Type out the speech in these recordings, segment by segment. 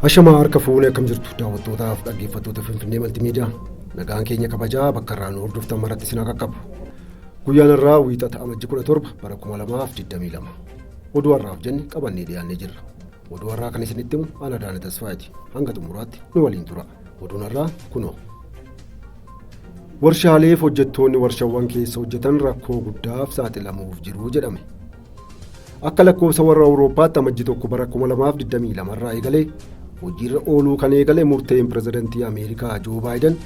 Ashamaa harka fuunee akkam jirtu daawwattootaaf dhaggeeffattoota Finfinnee Maltiimiidiyaa. Nagaan keenya kabajaa bakka irraa nu hordoftan maratti isin haa qaqqabu. Guyyaan har'aa Wiixata Amajji 17 bara 2022. Oduu har'aaf jenne qabannee dhiyaannee jirra. Oduu har'aa kan isinitti himu ana Daana Tasfaayeeti. Hanga xumuraatti nu waliin tura. Oduun har'aa kunoo. Warshaaleef hojjettoonni warshawwan keessa hojjetan rakkoo guddaaf saaxilamuuf jiru jedhame. Akka lakkoofsa warra Awurooppaatti Amajji 1 bara 2022 irraa eegalee hojiirra ooluu kan eegale murteen pirezidantii Ameerikaa Joo Baayiden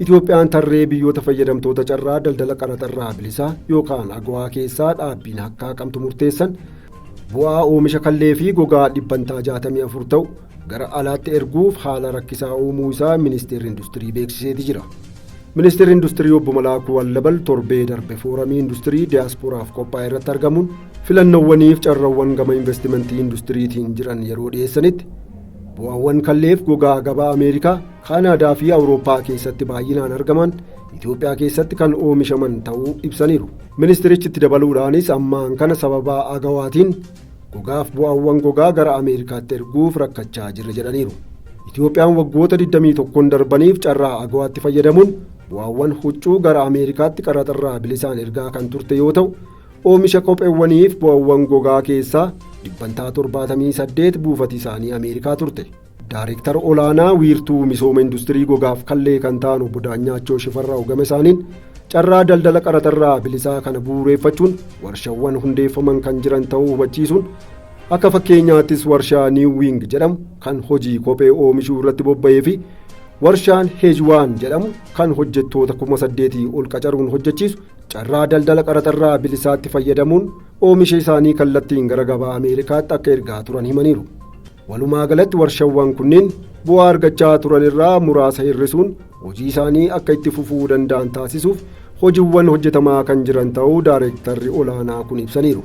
Itoophiyaan tarree biyyoota fayyadamtoota carraa daldala qaraxarraa bilisaa yookaan AGOA keessaa dhaabbiin akka haqamtu murteessan bu'aa oomisha kallee fi gogaa dhibbantaa 64 ta'u gara alaatti erguuf haala rakkisaa uumuu isaa ministeerri industirii beeksiseeti jira. Ministeerri Industirii Obbo Malaakuu Allabal torbee darbe fooramii industirii diyaaspooraaf qophaa'e irratti argamuun filannoowwaniif carrawwan gama investimentii industiriitiin jiran yeroo dhiyeessanitti bu'aawwan kalleef gogaa gabaa Ameerikaa, Kaanaadaa fi Awurooppaa keessatti baay'inaan argaman Itoophiyaa keessatti kan oomishaman ta'uu ibsaniiru. Ministerichi itti dabaluudhaanis ammaan kana sababa AGOAtiin gogaaf bu'aawwan gogaa gara Ameerikaatti erguuf rakkachaa jirra jedhaniiru. Itoophiyaan waggoota 21 darbaniif carraa AGOAtti fayyadamuun bu'aawwan huccuu gara Ameerikaatti qaraxarraa bilisaan ergaa kan turte yoo ta'u, oomisha kopheewwaniif bu'aawwan gogaa keessaa dhibbantaa 78 buufati isaanii Ameerikaa turte. Daarektara olaanaa wiirtuu misooma industirii gogaaf kallee kan ta'an obbo Daanyaachoo Shifarraa gama isaaniin carraa daldala qaraxarraa bilisaa kana bu'uureeffachuun warshaawwan hundeeffaman kan jiran ta'uu hubachiisuun akka fakkeenyaattis warshaa New Wing jedhamu kan hojii kophee oomishuu irratti bobba'ee fi warshaan Heejwaan jedhamu kan hojjettoota 8,000 ol qacaruun hojjechiisu carraa daldala qaraxarraa bilisaatti fayyadamuun oomisha isaanii kallattiin gara gabaa Ameerikaatti akka ergaa turan himaniiru. Walumaa galatti warshaawwan kunneen bu'aa argachaa turan irraa muraasa hir'isuun hojii isaanii akka itti fufuu danda'an taasisuuf hojiiwwan hojjetamaa kan jiran ta'uu daarektarri olaanaa kun ibsaniiru.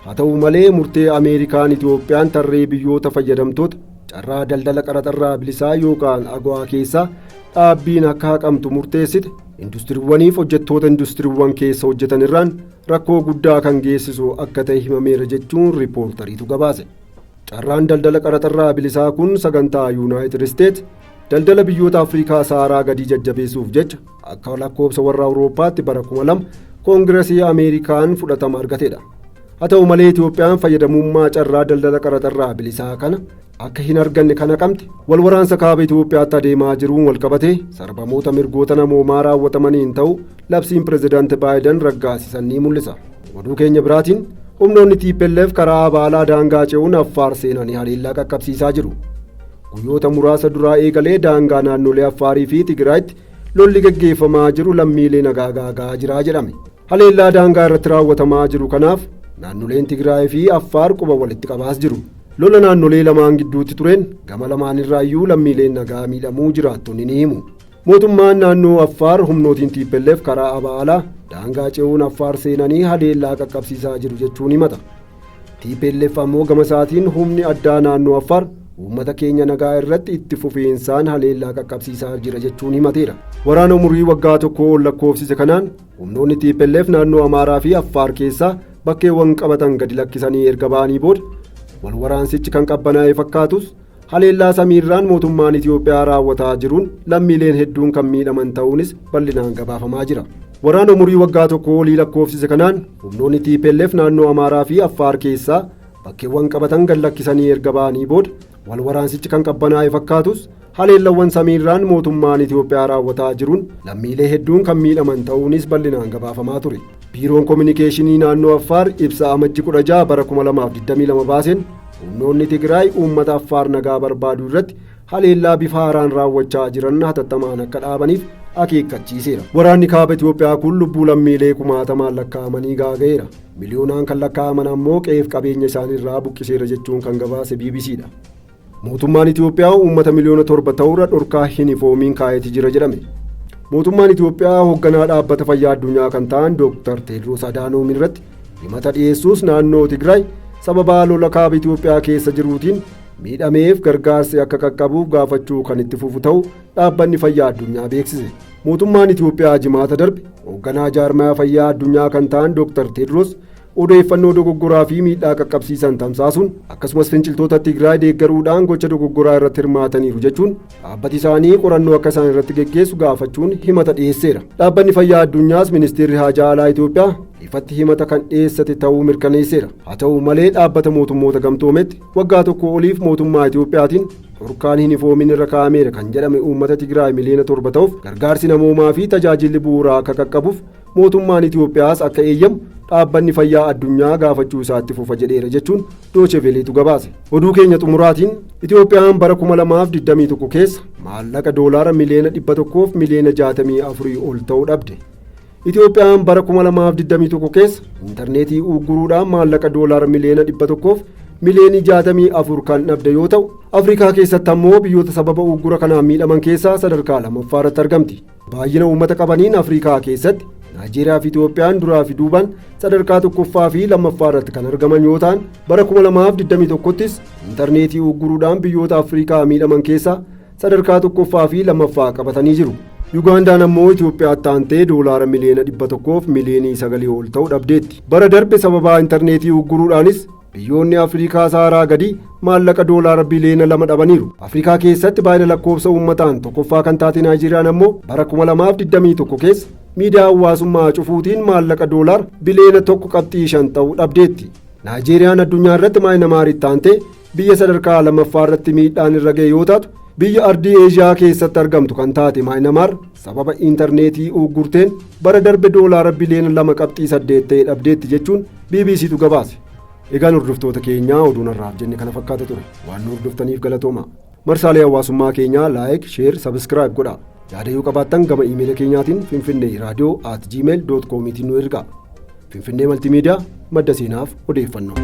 Haa ta'u malee murtee Ameerikaan Itoophiyaan tarree biyyoota fayyadamtoota carraa daldala qaraxarraa bilisaa yookaan AGOA keessaa dhaabbiin akka haqamtu murteessite industiriiwwaniif hojjettoota industiriiwwan keessa hojjetan irraan rakkoo guddaa kan geessisu akka ta'e himameera jechuun riippoortariitu gabaase. Carraan daldala qaraxarraa bilisaa kun sagantaa Yuunaayitid Isteets daldala biyyoota Afrikaa Saaraa gadii jajjabeessuuf jecha akka lakkoofsa warra Awurooppaatti bara 2000 Koongiresii Ameerikaan fudhatama argatedha. Haa ta'u malee Itoophiyaan fayyadamummaa carraa daldala qaraxarraa bilisaa kana akka hin arganne kan haqamte wal waraansa kaaba Itoophiyaatti adeemaa jiruun walqabatee sarbamoota mirgoota namoomaa raawwatamaniin ta'u labsiin pirezidaanti Baayiden raggaasisan ni mul'isa. Oduu keenya biraatiin humnoonni TPLF karaa Abaalaa daangaa ce'uun Affaar seenanii haleellaa qaqqabsiisaa jiru. Guyyoota muraasa duraa eegalee daangaa naannolee Affaarii fi Tigraayitti lolli gaggeeffamaa jiru lammiilee nagaa gaagaa jiraa jedhame. Haleellaa daangaa irratti raawwatamaa jiru kanaaf naannoleen Tigraay fi Affaar quba walitti qabaas jiru. Lola naannolee lamaan gidduutti tureen gama lamaan irraayyuu lammiileen nagaa miidhamuu jiraattonni ni himu. Mootummaan naannoo Affaar humnootiin TPLF karaa Abaalaa daangaa ce'uun Affaar seenanii haleellaa qaqqabsiisaa jiru jechuun himata. TPLF ammoo gama isaatiin humni addaa naannoo Affaar uummata keenya nagaa irratti itti fufiinsaan haleellaa qaqqabsiisaa jira jechuun himateera. Waraana umurii waggaa tokko ol lakkoofsise kanaan humnoonni TPLF naannoo Amaaraa fi Affaar keessaa bakkeewwan qabatan gadi lakkisanii erga ba'anii booda wal waraansichi kan qabbanaa'e fakkaatus haleellaa samiirraan mootummaan Itoophiyaa raawwataa jiruun lammiileen hedduun kan miidhaman ta'uunis bal'inaan gabaafamaa jira. Waraana umurii waggaa tokko olii lakkoofsise kanaan humnoonni TPLF naannoo Amaaraa fi Affaar keessaa bakkeewwan qabatan gad lakkisanii erga ba'anii booda wal waraansichi kan qabbanaa'e fakkaatus haleellawwan samiirraan mootummaan Itoophiyaa raawwataa jiruun lammiilee hedduun kan miidhaman ta'uunis bal'inaan gabaafamaa ture. Biiroon Kominikeeshinii naannoo Affaar ibsa Amajji 16 bara 2022 baaseen humnoonni Tigraay uummata Affaar nagaa barbaadu irratti haleellaa bifa haaraan raawwachaa jiran hatattamaan akka dhaabaniif akeekkachiiseera. Waraanni kaaba Itoophiyaa kun lubbuu lammiilee kumaatamaan lakkaa'amanii gaaga'eera. Miliyoonaan kan lakkaa'aman ammoo qe'eef qabeenya isaaniirraa buqqiseera jechuun kan gabaase BBCdha. Mootummaan Itoophiyaa uummata miliyoona 7 ta'urra dhorkaa hin ifoomiin kaa'eeti jira jedhame. Mootummaan Itoophiyaa hoogganaa dhaabbata fayyaa addunyaa kan ta'an Dr. Teedros Adhaanoom irratti himata dhiyeessuus naannoo Tigraay sababa lola kaaba Itoophiyaa keessa jiruutiin miidhameef gargaarsi akka qaqqabuuf gaafachuu kan itti fufu ta'u dhaabbanni fayyaa addunyaa beeksise. Mootummaan Itoophiyaa jimaata darbe hoogganaa jaarmaya fayyaa addunyaa kan ta'an Dr. Teedros Odeeffannoo dogoggoraa fi miidhaa qaqqabsiisan tamsaasuun, akkasumas finciltoota Tigraay deeggaruudhaan gocha dogoggoraa irratti hirmaataniiru jechuun dhaabbati isaanii qorannoo akka isaan irratti geggeessu gaafachuun himata dhiyeesseera. Dhaabbanni Fayyaa Addunyaas Ministeerri Haajaa Alaa Itoophiyaa ifatti himata kan dhiyeessate ta'uu mirkaneesseera. Haa ta'u malee, Dhaabbata Mootummoota Gamtoometti waggaa 1 oliif mootummaa Itoophiyaatiin dhorkaan hin ifoomin irra kaa'ameera kan jedhame uummata Tigraay miliyoona 7 ta'uuf gargaarsi namoomaa fi tajaajilli bu'uuraa akka qaqqabuuf mootummaan Itoophiyaas akka eeyyamu Dhaabbanni Fayyaa Addunyaa gaafachuu isaatti fufa jedheera jechuun Dooche Veleetu gabaase. Oduu keenya xumuraatiin, Itoophiyaan bara 2021 keessa maallaqa doolaara miliyoona 164 ol ta'uu dhabde. Itoophiyaan bara 2021 keessa intarneetii uugguruudhaan maallaqa doolaara miliyoona 164 kan dhabde yoo ta'u, Afrikaa keessatti ammoo biyyoota sababa uggura kanaan miidhaman keessaa sadarkaa lammaffaa irratti argamti. Baay'ina uummata qabaniin Afrikaa keessatti Naayijeeriyaa fi Itoophiyaan duraa fi duubaan sadarkaa tokkoffaa fi lammaffaa irratti kan argaman yoo ta'an, bara 2021ttis intarneetii ugguruudhaan biyyoota Afrikaa miidhaman keessaa sadarkaa tokkoffaa fi lammaffaa qabatanii jiru. Yugaandaan ammoo Itoophiyaatti aantee doolaara miliyoona 109 ol ta'u dhabdeetti. Bara darbe sababaa intarneetii ugguruudhaanis biyyoonni Afrikaa Saaraa gadi maallaqa doolaara biliyoona 2 dhabaniiru. Afrikaa keessatti baay'ina lakkoofsa uummataan tokkoffaa kan taate Naayijeeriyaan ammoo bara 2021 keessa miidiyaa hawaasummaa cufuutiin maallaqa doolaara biliyoona 1.5 ta'u dhabdeetti. Naayijeeriyaan addunyaa irratti Maayinamaaritti aantee biyya sadarkaa lammaffaa irratti miidhaan irra ga'e yoo taatu, biyya ardii Eeshiyaa keessatti argamtu kan taate Maayinamaar sababa intarneetii uggurteen bara darbe doolaara biliyoona 2.8 ta'e dhabdeetti jechuun BBCtu gabaase. Egaan hordoftoota keenyaa, oduun har'aaf jenne kana fakkaata ture. Waan nu hordoftaniif galatooma. Marsaalee hawaasummaa keenyaa like, share, subscribe godha. Yaada yoo qabaattan gama iimeela keenyaatiin finfinneeradio@gmail.comiitiin nu ergaa. Finfinnee Maltiimiidiyaa, madda seenaaf odeeffannoo.